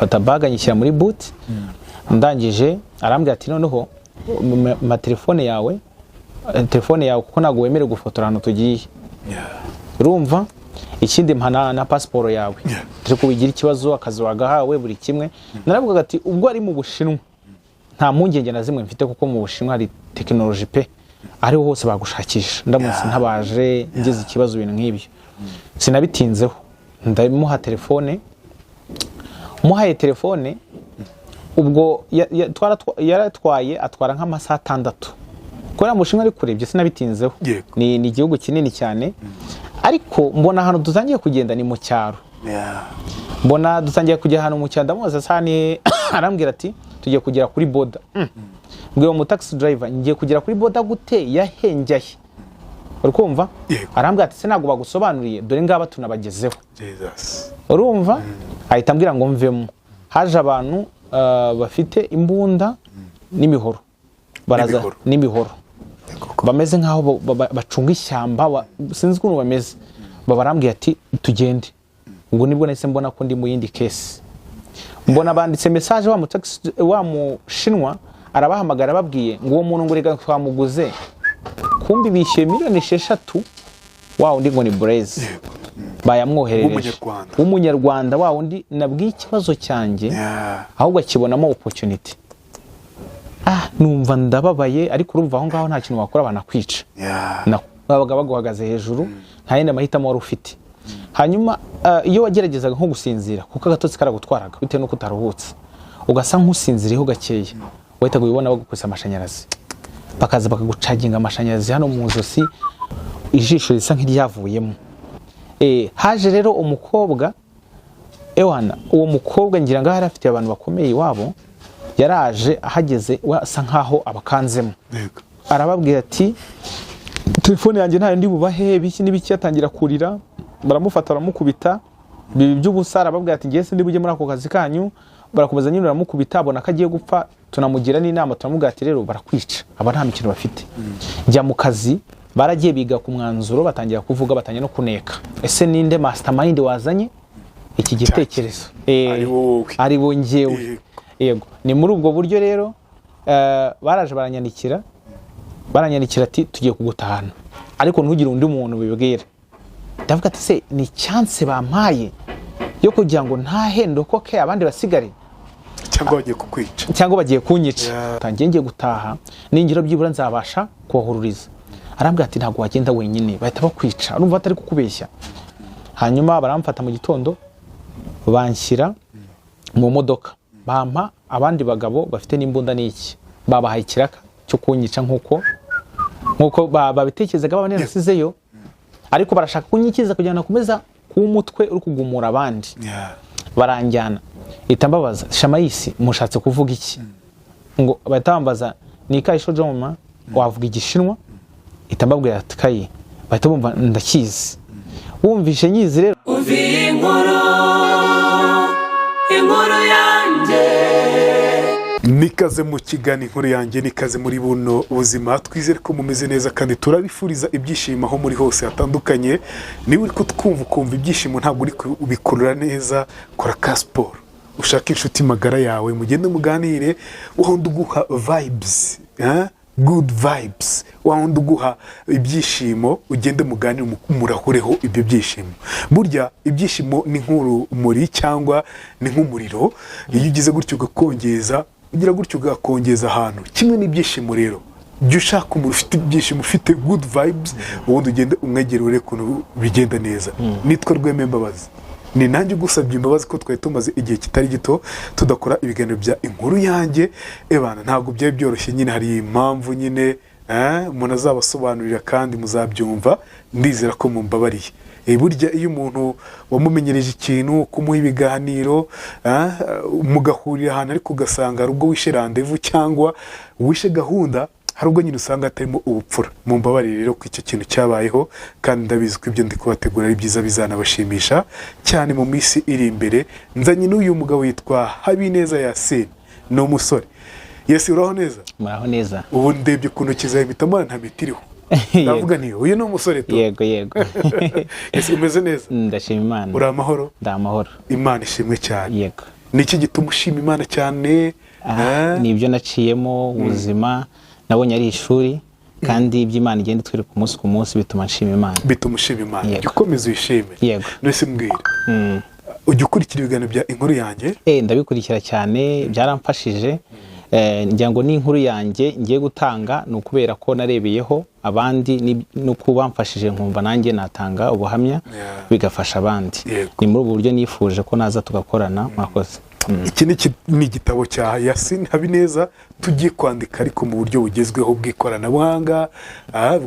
Mfata bag nyishyira muri boot. Ndangije arambwira ati: "Noneho ma telefone yawe, telefone yawe, kuko ntabwo wemerewe gufotora ahantu tugiye." Urumva, ikindi mpa na pasiporo yawe, dore ko wigira ikibazo, akazi wagahawe, buri kimwe. Naravugaga ati ubwo ari mu Bushinwa nta mpungenge na zimwe mfite, kuko mu Bushinwa hari tekinoloji pe, ariho hose bagushakisha ndamutse ntabaje ngize ikibazo, ibintu nk'ibyo. Sinabitinzeho, ndamuha telefone. Muhaye telefone, ubwo yaratwaye, atwara nk'amasaha 6 kubera mu Bushinwa ari kure. Ibyo sinabitinzeho. Ni igihugu kinini cyane, ariko mbona ahantu dutangiye kugenda ni mu cyaro. Mbona dutangiye kujya ahantu mu cyaro, ndamubaza saa ni, arambwira ati: "Tugiye kugera kuri border." Mbwira umu taxi driver: "Ngiye kugera kuri border gute? Yahenjyahe?" Uri kumva? Yego. Arambwira ati: "Se ntabwo bagusobanuriye? Dore ngaba tunabagezeho." Jesus. Urumva, ahita ambwira ngo mvemo. Haje abantu bafite imbunda n'imihoro, baraza. N'imihoro. N'imihoro, bameze nk'aho bacunga ishyamba, sinzi ukuntu bameze. Barambwira ati: "Tugende." Ubwo nibwo nahise mbona ko ndi mu yindi case. Mbona banditse message, wa mushinwa arabahamagara, ababwiye ngo uwo muntu ngo reka twamuguze. Kumbi bishyuye miliyoni 6, wa wundi ngo ni Blaise, bayamwoherereje. W'umunyarwanda. W'umunyarwanda, wa wundi nabwiye ikibazo cyanjye, ahubwo akibonamo opportunity. Ah, numva ndababaye, ariko urumva aho ngaho nta kintu wakora, banakwica. Babaga baguhagaze hejuru, nta yandi mahitamo wari ufite. Hanyuma iyo wageragezaga nko gusinzira, kuko agatotsi karagutwaraga bitewe n'uko utaruhutse, ugasa nk'usinziriyeho gakeya, wahitaga ubibona bagukubise amashanyarazi, bakaza bakagucaginga amashanyarazi hano mu ijosi, ijisho risa nk'iryavuyemo. Haje rero umukobwa, ewana, uwo mukobwa ngira ngo ahari afite abantu bakomeye iwabo. Yaraje, ahageze we asa nkaho abakanzemo. Arababwira ati: "Telefone yanjye ntayo ndi bubahe," biki n'ibiki, atangira kurira. Baramufata, baramukubita bibi by'ubusa. Arababwira ati: "Ngiye sindi bujye muri ako kazi kanyu." Barakomeza nyine baramukubita, abona ko agiye gupfa. Tunamugira n'inama, turamubwira ati: "Rero barakwica, aba nta mikino bafite, jya mu kazi." Baragiye biga ku mwanzuro, batangira kuvuga, batangira no kuneka: ese ninde mastermind wazanye iki gitekerezo? Ari wowe. Ari bo njyewe. Yego, ni muri ubwo buryo rero baraje baranyandikira ati: "Tugiye kugutahana, ariko ntugire undi muntu bibwira." Ndavuga ati: "Se ni chance bampaye yo kugira ngo ntahe ndokoke, abandi basigare, cyangwa bagiye kukwica?" Cyangwa bagiye kunyica? Tangiye ngiye gutaha, ningira byibura nzabasha kubahururiza. Arambwira ati: "Ntabwo wagenda wenyine, bahita bakwica." Urumva batari kukubeshya. Hanyuma baramfata mu gitondo, banshyira mu modoka, bampa abandi bagabo bafite n'imbunda n'iki, babahaye ikiraka cyo kunyica nk'uko babitekerezaga, babandi nasizeyo, ariko barashaka kunyikiza kugira ngo nakomeza kuba umutwe uri kugumura abandi. Baranjyana, ihita mbabaza: "Shamayisi mushatse kuvuga iki?" Ngo bahita bambaza: "Ni kayi joma, wavuga Igishinwa?" Ihita mbabwira ati: "Kayi." Bahita bumva ndakizi, wumvishe nyizi rero. Umva iyi nkuru, inkuru yanjye. Nikaze mu kigani Inkuru Yanjye, nikaze muri buno buzima. Twizere ko mumeze neza kandi turabifuriza ibyishimo aho muri hose hatandukanye. Niba uri kutwumva ukumva ibyishimo ntabwo uri kubikurura neza, kora ka siporo, ushake inshuti magara yawe, mugende muganire, wundi uguha vibes, eh? Good vibes, wundi uguha ibyishimo, ugende muganire, murahureho ibyo byishimo. Burya ibyishimo ni nk'urumuri cyangwa ni nk'umuriro, iyo ugize gutyo ugakongeza, ugira gutyo ugakongeza ahantu. Kimwe n'ibyishimo rero, jya ushaka umuntu ufite ibyishimo, ufite good vibes, ubundi ugende umwegere, urebe ukuntu bigenda neza. Nitwa Rweme Mbabazi, ni nanjye ugusabye imbabazi ko twari tumaze igihe kitari gito tudakora ibiganiro bya Inkuru Yanjye. Ebana, ntabwo byari byoroshye nyine, hari impamvu nyine umuntu azabasobanurira kandi muzabyumva. Ndizera ko mumbabariye. Burya iyo umuntu wamumenyereje ikintu, kumuha ibiganiro, mugahurira ahantu, ariko ugasanga hari ubwo wishe rendez-vous cyangwa wishe gahunda, hari ubwo nyine usanga hatarimo ubupfura. Mumbabarire rero ko icyo kintu cyabayeho, kandi ndabizi ko ibyo ndi kubategura ari byiza, bizanabashimisha cyane mu minsi iri imbere. Nzanye n'uyu mugabo yitwa Habineza Yasine, ni umusore. Yesi, uraho neza? Muraho neza. Ubu ndebye ukuntu kizahita mbona nta miti iriho, ndavuga nti uyu ni umusore tu. Yego. Ese umeze neza? Ndashima Imana. Uri amahoro? Ndi amahoro. Imana ishimwe cyane. Yego. Ni iki gituma ushima Imana cyane? Ni ibyo naciyemo, ubuzima nabonye ari ishuri, kandi ibyo Imana igenda itwereka umunsi ku munsi bituma nshima Imana. Bituma ushima Imana. Yego. Jya ukomeza uyishime. Yego. None mbwira, ujya ukurikira ibiganiro bya Inkuru Yanjye? Ndabikurikira cyane, byaramfashije. Ngira ngo n'inkuru yanjye ngiye gutanga ni ukubera ko narebeyeho abandi no kuba bamfashije, nkumva nanjye natanga ubuhamya bigafasha abandi. Ni muri ubu buryo nifuje ko naza tugakorana. Mwakoze. Iki ni igitabo cya Yasin Habineza tugiye kwandika, ariko mu buryo bugezweho bw'ikoranabuhanga,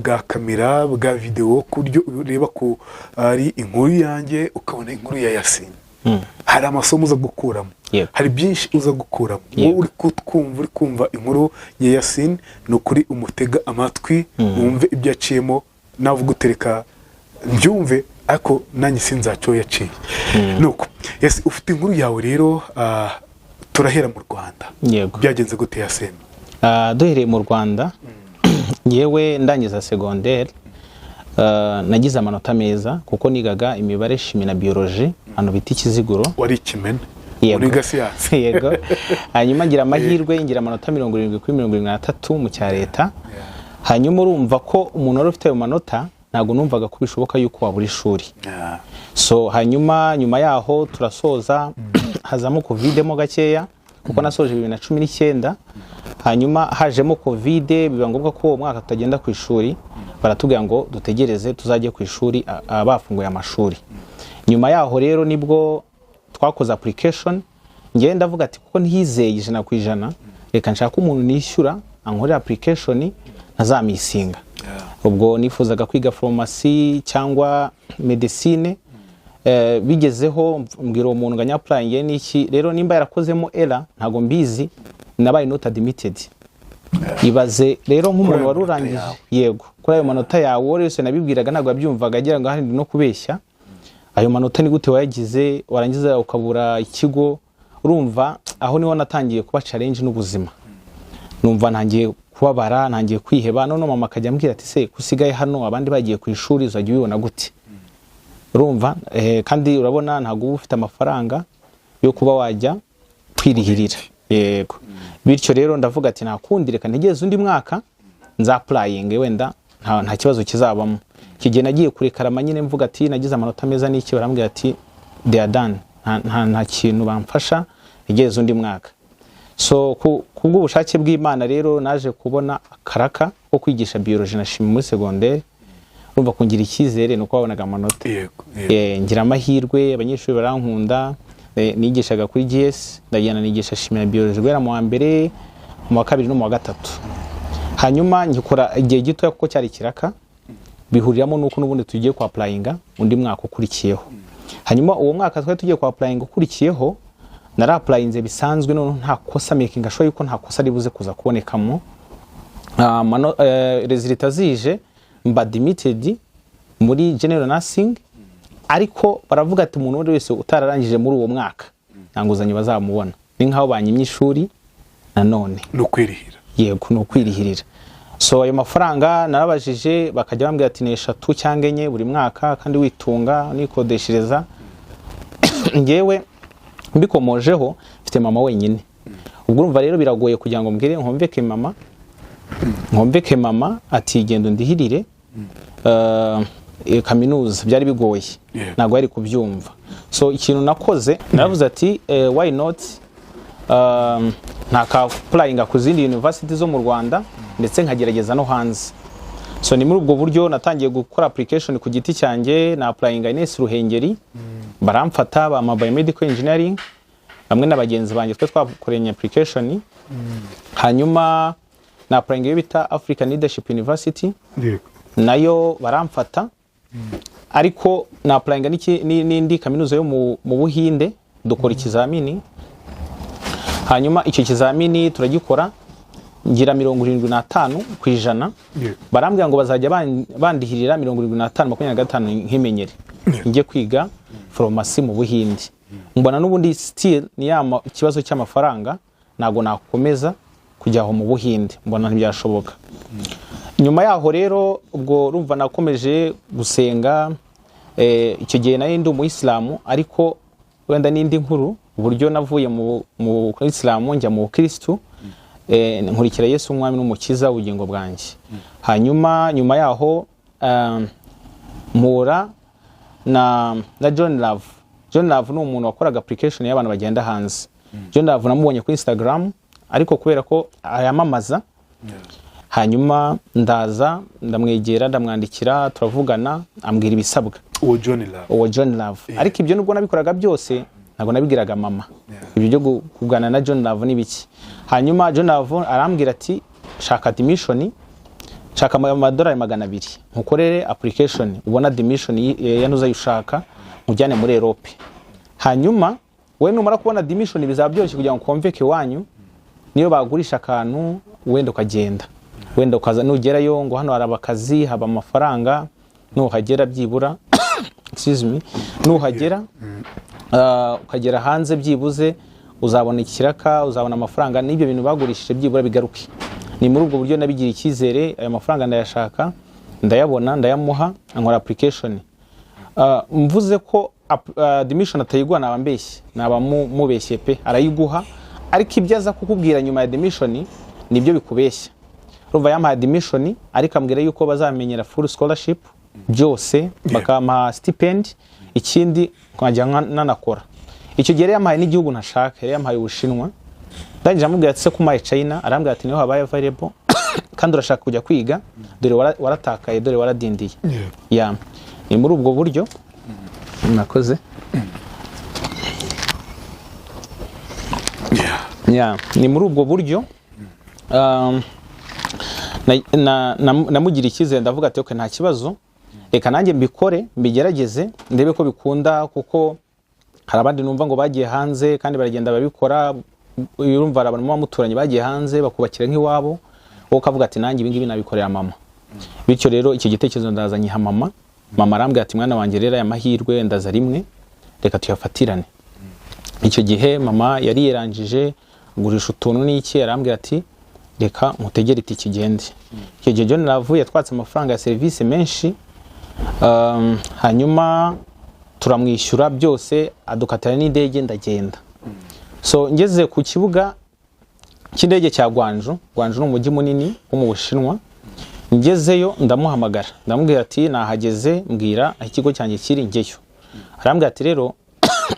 bwa kamera, bwa videwo, ku buryo ureba ko ari Inkuru Yanjye ukabona inkuru ya Yasin. Hari amasomo uza gukuramo. Hari byinshi uza gukuramo. Wowe uri kutwumva, uri kumva inkuru ya Yasin, ni ukuri umutega amatwi wumve ibyo yaciyemo. Navuga utereka mbyumve, ariko nanjye sinzacyo yaciye. Nuko Yasi, ufite inkuru yawe rero, turahera mu Rwanda. Yego. Byagenze gute, Yasin? Duhereye mu Rwanda, yewe ndangiza segonderi nagize amanota meza kuko nigaga imibare, chimie na biologie ahantu bita Ikiziguro. Wari ikimena. Yego. Uriga siyansi. Yego. Hanyuma ngira amahirwe, ngira amanota 70 kuri 73 mu cya leta. Hanyuma urumva ko umuntu wari ufite ayo manota, ntabwo numvaga ko bishoboka yuko wabura ishuri. So hanyuma nyuma yaho turasoza, hazamo COVID mo gakeya, kuko nasoje 2019. Hanyuma hajemo COVID, biba ngombwa ko uwo mwaka tutagenda ku ishuri. Baratubwira ngo dutegereze tuzajye ku ishuri bafunguye amashuri. Nyuma yaho rero nibwo twakoze application. Ngewe ndavuga ati kuko ntizeye 100%, reka nshake umuntu nishyura ankorera application, ntazamisinga. Ubwo nifuzaga kwiga farumasi cyangwa medicine. Bigezeho mbwira uwo muntu ngo anyapplyinge n'iki. Rero nimba yarakozemo error ntabwo mbizi, nabaye not admitted. Ibaze rero nk'umuntu ayo wari manota urangije yawe. Yego, kuri ayo manota yawe. Uwo wese nabibwiraga ntabwo yabyumvaga, agira ngo ahandi no kubeshya. Ayo manota ni gute wayagize, warangiza ukabura ikigo? Urumva aho niho natangiye kuba challenge n'ubuzima, numva ntangiye kubabara, ntangiye kwiheba. None mama akajya ambwira ati: "Se kusigaye hano abandi bagiye ku ishuri, uzajya ubibona gute?" Urumva kandi urabona ntabwo uba ufite amafaranga yo kuba wajya kwirihirira. Yego. Bityo rero ndavuga ati nta kundi, reka ntegereze undi mwaka nzapplyinge, wenda nta kibazo kizabamo. Iki gihe nagiye kureclama nyine, mvuga ati nagize amanota meza n'iki, barambwira ati they are done, nta kintu bamfasha, ntegereze undi mwaka. So kubw'ubushake bw'Imana rero naje kubona akaraka ko kwigisha biologie na chimie muri secondaire. Urumva kungira icyizere ni uko babonaga amanota. yego yego. Ngira amahirwe, abanyeshuri barankunda. Nigishaga kuri GS, ndagenda nigisha chimie na biologie guhera mu wa mbere, mu wa kabiri no mu wa gatatu. Hanyuma ngikora igihe gitoya kuko cyari ikiraka, bihuriramo nuko n'ubundi tugiye kwa applyinga undi mwaka ukurikiyeho. Hanyuma uwo mwaka twari tugiye kwa applyinga ukurikiyeho, narapplyinze bisanzwe, noneho nta kosa, making sure yuko nta kosa ribuze kuza kubonekamo. Résultat zije, mba admitted muri general nursing, ariko baravuga ati umuntu uwo wese utararangije muri uwo mwaka nta nguzanyo bazamubona. Ni nkaho banyimye ishuri nanone. Ni ukwirihira. Yego, ni ukwirihirira. So ayo mafaranga narabajije, bakajya bambwira ati ni eshatu cyangwa enye buri mwaka, kandi witunga nikodeshereza. Ngewe mbikomojeho, mfite mama wenyine. Ubwo urumva rero biragoye kugira ngo mbwire nkomveke mama ati genda undihirire kaminuza. Byari bigoye. Ntabwo yari kubyumva. So ikintu nakoze, naravuze ati why not ntakapplyinga ku zindi university zo mu Rwanda, ndetse nkagerageza no hanze. So ni muri ubwo buryo natangiye gukora application ku giti cyanjye, na applyinga Ines Ruhengeri, baramfata, bampa biomedical engineering hamwe na bagenzi banjye twe twakoranye application. Hanyuma na applyinga iyo bita African Leadership University, nayo baramfata, ariko na applyinga n'indi kaminuza yo mu Buhinde. Dukora ikizamini, hanyuma icyo kizamini turagikora, ngira 75%. Barambwira ngo bazajya bandihirira 75, 25 nkimenyere, njye kwiga farumasi mu Buhinde. Mbona n'ubundi still ni ya ikibazo cy'amafaranga, ntabwo nakomeza kujya aho mu Buhinde, mbona ntibyashoboka. Nyuma yaho rero ubwo urumva nakomeje gusenga. Icyo gihe nari ndi umuyisilamu, ariko wenda n'indi nkuru. Uburyo navuye mu Isilamu njya mu Bukirisitu, nkurikira Yesu umwami n'umukiza ubugingo bwanjye. Hanyuma nyuma yaho mpura na John Love. John Love ni umuntu wakoraga application y'abantu bagenda hanze. John Love namubonye kuri Instagram, ariko kubera ko ayamamaza, hanyuma ndaza ndamwegera, ndamwandikira, turavugana, ambwira ibisabwa. Uwo John Love? Uwo John Love. Ariko ibyo nubwo nabikoraga byose, ntabwo nabibwiraga mama ibyo byo kuganira na John Love n'ibiki. Hanyuma John Love arambwira ati: "Shaka admission, shaka amadolari 200 nkukorere application, ubona admission ya ushaka, nkujyane muri Europe. Hanyuma wowe numara kubona admission bizaba byoroshye kugira ngo ukonveke iwanyu, niyo bagurisha akantu wenda ukagenda, wenda ukaza, nugerayo ngo hano hari akazi, haba amafaranga, nuhagera byibura, excuse me, nuhagera ukagera hanze byibuze uzabona ikiraka, uzabona amafaranga, n'ibyo bintu bagurishije byibura bigaruke." Ni muri ubwo buryo nabigira icyizere, ayo mafaranga ndayashaka, ndayabona, ndayamuha, ankora application. Mvuze ko admission atayiguha naba mbeshye, naba mubeshye pe. Arayiguha, ariko ibyo aza kukubwira nyuma ya admission nibyo bikubeshya. Urumva yampaye admission, ariko ambwira yuko bazamenyera full scholarship byose, bakampa stipend, ikindi nkajya nanakora. Icyo gihe yari yampaye n'igihugu ntashaka, yari yampaye Ubushinwa. Ndangije amubwira ati: "Se kumpaye China?" Arambwira ati: "Niho habaye available, kandi urashaka kujya kwiga, dore waratakaye, dore waradindiye." Ya, ni muri ubwo buryo nakoze. Ya, ni muri ubwo buryo namugiriye icyizere, ndavuga ati: "Okay, nta kibazo, reka nanjye mbikore, mbigerageze, ndebe ko bikunda, kuko hari abandi numva ngo bagiye hanze kandi baragenda babikora." Urumva hari abantu muba muturanye bagiye hanze bakubakira nk'iwabo, wowe ukavuga ati: "Nanjye ibingibi nabikorera mama." Bityo rero icyo gitekerezo ndaza nyiha mama. Mama arambwira ati: "Mwana wanjye, rero aya mahirwe ndaza rimwe, reka tuyafatirane." Icyo gihe mama yari yarangije agurisha utuntu n'iki, arambwira ati: "Reka nkutegere itike igende." Icyo gihe John Love yatwatse amafaranga ya serivisi menshi, hanyuma turamwishyura byose, adukatira n'indege, ndagenda. So ngeze ku kibuga cy'indege cya Guangzhou, Guangzhou ni umujyi munini wo mu Bushinwa, ngezeyo ndamuhamagara, ndamubwira ati: "Nahageze, mbwira aho ikigo cyanjye kiri njyeyo." Arambwira ati: "Rero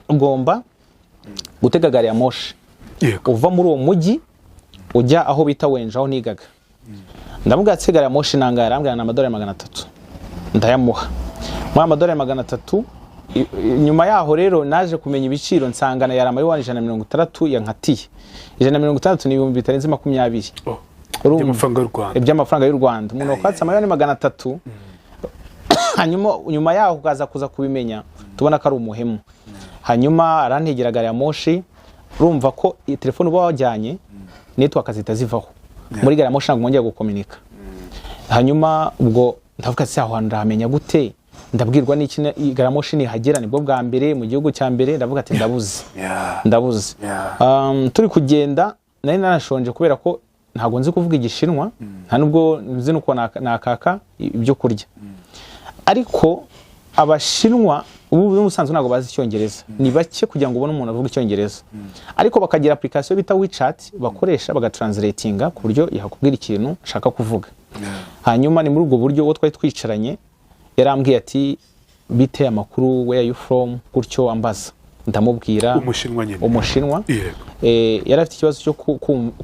ugomba gutega gari ya moshi uva muri uwo mujyi ujya aho bita Wenzhou, aho nigaga." Ndamubwira ati: "Gari ya moshi nangahe?" Arambwira ni amadolari 300, ndayamuha. Muri amadolari 300, nyuma yaho rero naje kumenya ibiciro, nsanga yari amayuwani 160 yankatiye. 160 ni ibihumbi bitarenze 20. Oh, Urumva? by'amafaranga y'u Rwanda. Iby'amafaranga y'u Rwanda. Umuntu wakwatse amayuwani 300, hanyuma nyuma yaho ukaza kuza kubimenya, tubona ko ari umuhemu. Hanyuma arantegera gari ya moshi. Urumva ko iyi telefone uba wajyanye network zihita zivaho muri gari ya moshi, ntabwo mwongera gukominika. Hanyuma ubwo ndavuga ati: "Aho hantu ndahamenya gute? Ndabwirwa n'iki gari ya moshi nihagera?" Nibwo bwa mbere mu gihugu cya mbere, ndavuga ati: "Ndabuze, ndabuze." Turi kugenda nari nanashonje, kubera ko ntabwo nzi kuvuga Igishinwa, nta nubwo nzi nuko nakaka ibyo kurya. Ariko Abashinwa ubu n'ubusanzwe ntabwo bazi Icyongereza, ni bake kugira ngo ubone umuntu avuga Icyongereza, ariko bakagira application bita WeChat bakoresha bagatranslatinga ku buryo yakubwira ikintu ashaka kuvuga. Hanyuma ni muri ubwo buryo uwo twari twicaranye yarambwiye ati: "Bite, amakuru, where are you from?" Gutyo ambaza, ndamubwira. Umushinwa nyine? Umushinwa. Yari afite ikibazo cyo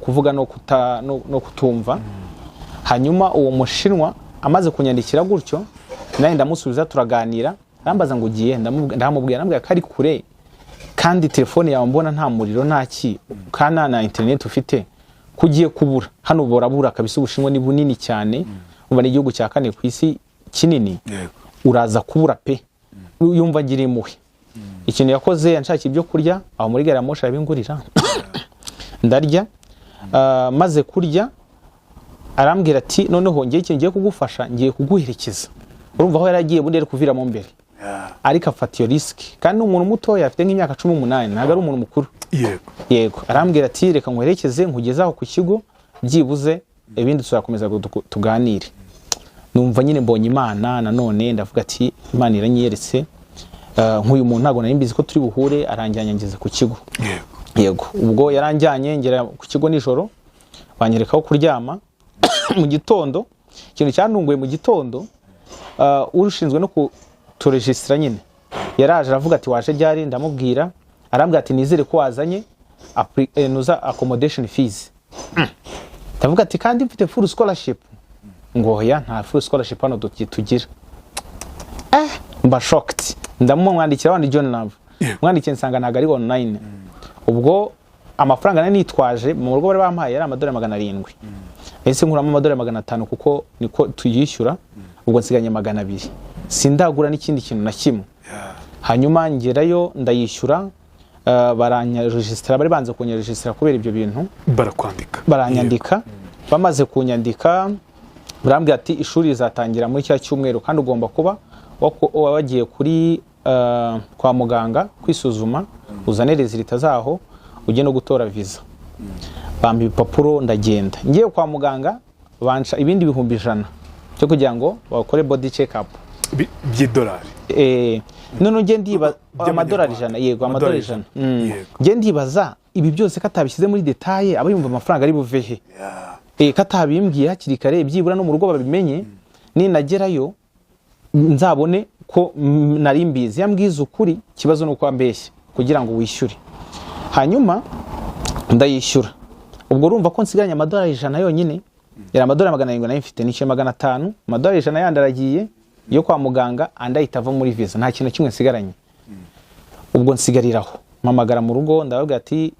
kuvuga no kutumva. Hanyuma uwo mushinwa amaze kunyandikira gutyo, nanjye ndamusubiza, turaganira, arambaza ngo: "Ugiye?" Ndamubwira, ndamubwira ko ari kure, kandi telefone yawe mbona nta muriro, nta ki, kandi nta na internet ufite, ko ugiye kubura hano. Burabura kabisa, Ubushinwa ni bunini cyane, uba ni igihugu cya kane ku isi kinini. Uraza kubura pe. Yumva ngira impuhwe. Ikintu yakoze, yanshakiye ibyo kurya aho muri gari ya moshi, arabingurira, ndarya. Maze kurya arambwira ati: "Noneho ngiye, ikintu ngiye kugufasha, ngiye kuguherekeza." Urumva aho yari agiye bundi yari kuviramo mbere, ariko afata iyo risk, kandi ni umuntu mutoya, afite nk'imyaka 18, ntabwo ari umuntu mukuru. Yego, arambwira ati: "Reka nkwerekeze, nkugeze aho ku kigo, byibuze ibindi tuzakomeza ngo tuganire." Numva nyine mbonye Imana nanone, ndavuga ati: "Imana iranyiyeretse." Nk'uyu muntu ntabwo nari mbizi ko turi buhure, aranjyanye ngeze ku kigo. Yego, ubwo yaranjyanye ngera ku kigo nijoro, banyereka aho kuryama. Mu gitondo, ikintu cyantunguye mu gitondo, ushinzwe no kuturegisitara nyine yaraje aravuga ati: "Waje ryari?" Ndamubwira, arambwira ati: "Nizere ko wazanye nuza accommodation fees." Ndavuga ati: "Kandi mfite full scholarship." Ngo: "Oya, nta full scholarship hano tugira." Mba shocked. Ndamumwandikira wandi John Love, mwandikiye nsanga ntabwo ari online. Ubwo amafaranga nari nitwaje mu rugo bari bampaye yari amadolari 700, nahise nkuramo amadolari 500 kuko niko tuyishyura. Ubwo nsiganye 200, sindagura n'ikindi kintu na kimwe. Hanyuma ngerayo ndayishyura, baranyaregisitara. Bari banze kunyaregisitara kubera ibyo bintu. Barakwandika. Baranyandika. Bamaze kunyandika barambwira ati: "Ishuri rizatangira muri cya cyumweru, kandi ugomba kuba wagiye kuri kwa muganga kwisuzuma, uzane résultats zaho, ujye no gutora visa." Bampa ibipapuro ndagenda. Ngiye kwa muganga banca ibindi 100,000 cyo kugira ngo bakore body check up. By'idolari? None njye ndiba amadolari By'amanyarwanda. 100, yego, amadolari 100. Njye ndibaza ibi byose katabishyize muri détail, aba yumva amafaranga ari buve he? Katabimbwiye hakiri kare, byibura no mu rugo babimenye, ninagerayo nzabone ko nari mbizi. Yambwiza ukuri, ikibazo ni uko ambeshya kugira ngo wishyure. Hanyuma ndayishyura. Ubwo urumva ko nsigaranye amadolari 100 yonyine. Yari amadolari 700 nayo mfite, nishyuye 500, amadolari 100 yandi aragiye yo kwa muganga, andi ahita ava muri visa, nta kintu na kimwe nsigaranye. Ubwo nsigariraho, mpamagara mu rugo, ndababwira ati: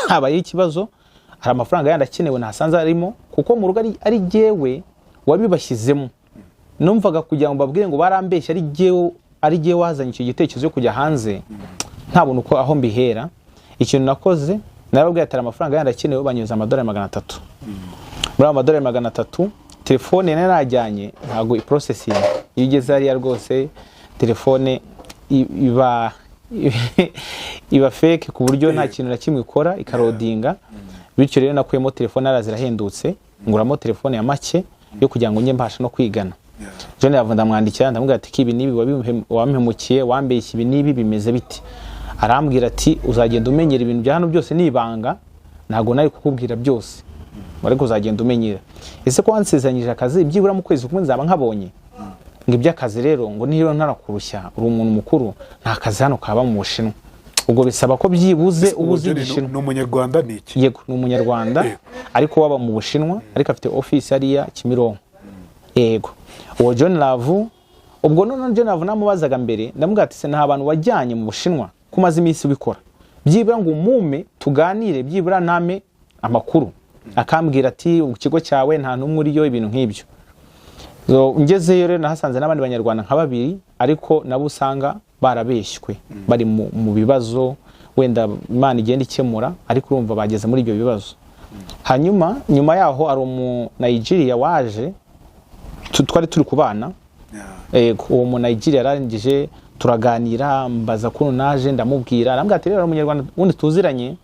"Habayeho ikibazo, hari amafaranga yandi akenewe ntasanze arimo." Kuko mu rugo ari jyewe wabibashyizemo, numvaga kugira ngo mbabwire ngo barambeshye, ari jyewe wazanye icyo gitekerezo cyo kujya hanze, ntabona uko aho mbihera. Ikintu nakoze, narababwiye ati: "Hari amafaranga yandi akenewe." Banyuza amadolari 300. Muri ayo madolari 300, telefone nari najyanye ntabwo iprocessing. Iyo ugeze hariya rwose telefone iba fake ku buryo nta kintu na kimwe ikora, ikaloadinga. Bityo rero nakuyemo telefone, ara zirahendutse, nguramo telefone ya make yo kugira ngo njye mbasha no kwigana. John Love ndamwandikira, ndamubwira ati: "Ibi n'ibi wampemukiye, wambeshye ibi n'ibi, bimeze biti?" Arambwira ati: "Uzagenda umenyera, ibintu bya hano byose ni ibanga, ntabwo nari kukubwira byose, ariko uzagenda umenyera." Ese ko wansezeranyije akazi, byibura mu kwezi kumwe nzaba nkabonye? Ngo iby'akazi rero, ngo niba ntarakurushya, uri umuntu mukuru, nta kazi hano kaba mu Bushinwa. Ubwo bisaba ko byibuze uba uzi Uwo John Igishinwa. Ni umunyarwanda, ni iki? Yego, ni umunyarwanda. Ariko waba mu Bushinwa, ariko afite office hariya Kimironko. Yego, uwo John Love. Ubwo none John Love namubazaga mbere, ndamubwira ati: "Se nta bantu wajyanye mu Bushinwa, ko umaze iminsi ubikora, byibura ngo umume tuganire, byibura ntame amakuru?" Akambwira ati: "Ikigo cyawe nta n'umwe uriyo," ibintu nk'ibyo. So, ngezeyo rero nahasanze n'abandi banyarwanda nka babiri, ariko nabo usanga barabeshywe, bari mu bibazo wenda Imana igenda ikemura, ariko urumva bageze muri ibyo bibazo. Hanyuma nyuma yaho hari umu Nigeria waje, twari turi kubana. Yego, uwo mu Nigeria yarangije turaganira, mbaza ukuntu naje, ndamubwira, arambwira ati: "Rero hari umunyarwanda wundi tuziranye,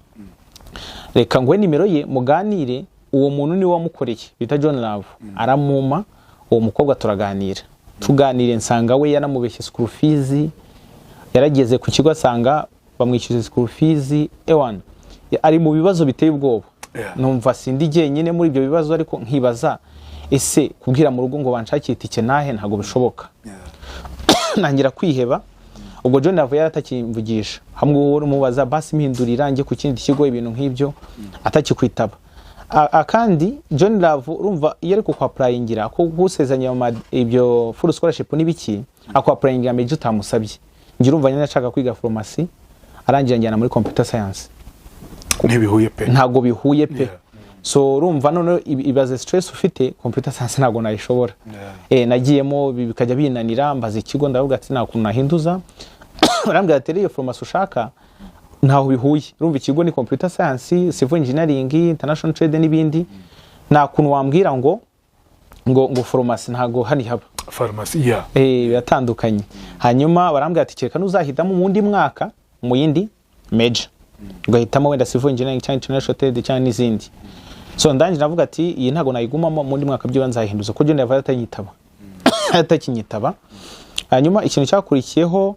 reka nguhe nimero ye muganire." Uwo muntu niwe wamukoreye bita John Love, aramuma uwo mukobwa turaganira. Tuganiriye nsanga we yaramubeshye school fees, yarageze ku kigo asanga bamwishyuza school fees, ewan ari mu bibazo biteye ubwoba. Numva sindi jyenyine muri ibyo bibazo, ariko nkibaza: ese kubwira mu rugo ngo banshakire itike nahe? Ntabwo bishoboka. Ntangira kwiheba. Ubwo John Love yaratakimvugisha, hamwe wowe umubaza basi mpindurira njye ku kindi kigo, ibintu nk'ibyo, atakikwitaba. Kandi John Love urumva iyo ari kukwapplyingira, ko gusezanya ibyo full scholarship n'ibiki, akwapplyingira major utamusabye. Njye urumva nyine ashaka kwiga pharmacy, arangira njyana muri computer science. Ntibihuye pe. Ntabwo bihuye pe. So urumva noneho ibaze stress ufite, computer science ntabwo nayishobora. Nagiyemo bikajya binanira, mbaza ikigo, ndavuga ati: "Nta kuntu nahinduza?" Barambwira ati: "Rero iyo pharmacy ushaka ntaho bihuye." Urumva ikigo ni computer science, civil engineering, international trade n'ibindi. Nta kuntu wambwira ngo pharmacy, ntabwo hani haba. Farumasi ya Biratandukanye. Hanyuma barambwira ati: "Kereka nuzahitamo mu wundi mwaka mu yindi major, ugahitamo wenda civil engineering cyangwa international trade cyangwa n'izindi." So ndangije navuga ati: "Iyi ntabwo nayigumamo, mu wundi mwaka byo nzahinduza," kuko John yavaye atakinyitaba. Hanyuma ikintu cyakurikiyeho,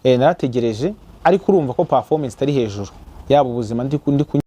Narategereje, ariko urumva ko performance itari hejuru, yaba ubuzima ndi kunyuramo.